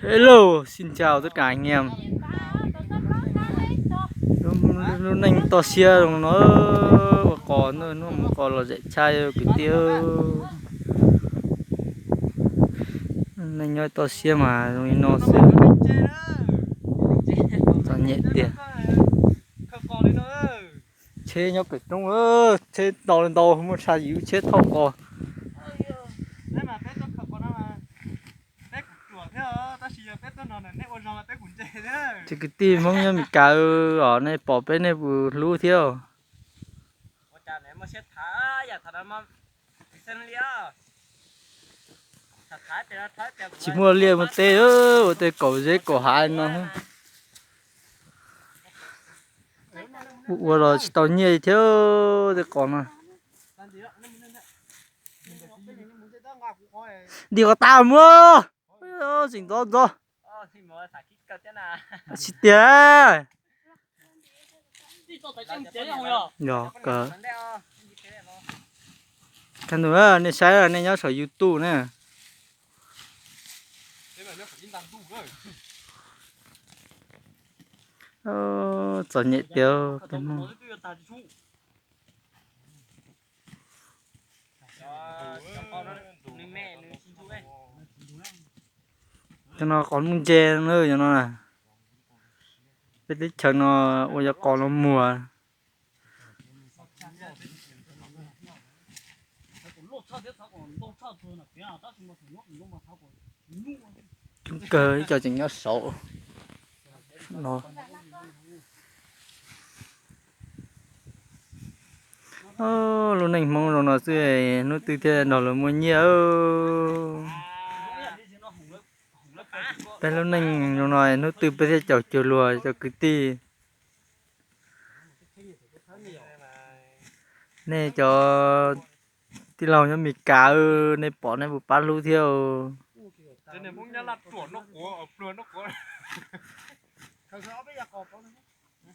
Hello, xin chào tất cả anh em. Lub neej toj siab zoo no, ua qos, hnub mus qos lom zem tshaj kwv tij. Neej nyob toj siab mas zoo li no xwb. Txom nyem tiag. Tsheb nyob pem roob, tsheb ntau li ntau, muaj tshaj yim lub tsheb thauj qos. Ces kwv tij Hmoob nyob Meskas os, nej pom peb nej puas hlub thiab? Tsis muaj liaj muaj teb, ua tej kaum zeb kaum hav no. Ua los tsis tau nyiaj thiab tej qos no. Nti qos tas muab, tseem ntxov ntxov. Tsis tiag. Yog, khab nus, nej saib nej nyob saum YouTube na. Txom nyem tiag. Cov no qos nuj ntse na, cov no na. Peb teb chaws no ua cov qos no muag. Coob kawg, ib co tseem nyob saud no. Lub neej Hmoob zoo no xwb, hnub twg thiaj nrog luag muaj nyiaj. Peb lub neej zoo no hnub twg peb thiaj caum cuag luag cov kwv tij. Nej cov tij laug nyob Meskas, nej pom nej puas pab hlub thiab?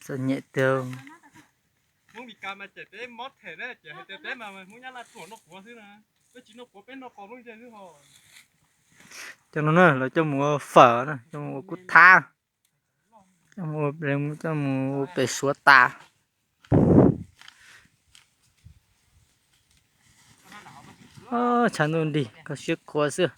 Txom nyem tiag. Cov no na lawv coj mus ua fawm na, coj mus ua kub thab, coj mus ua pem suav tas. Tshav ntuj nrig kho siab khuav xwb.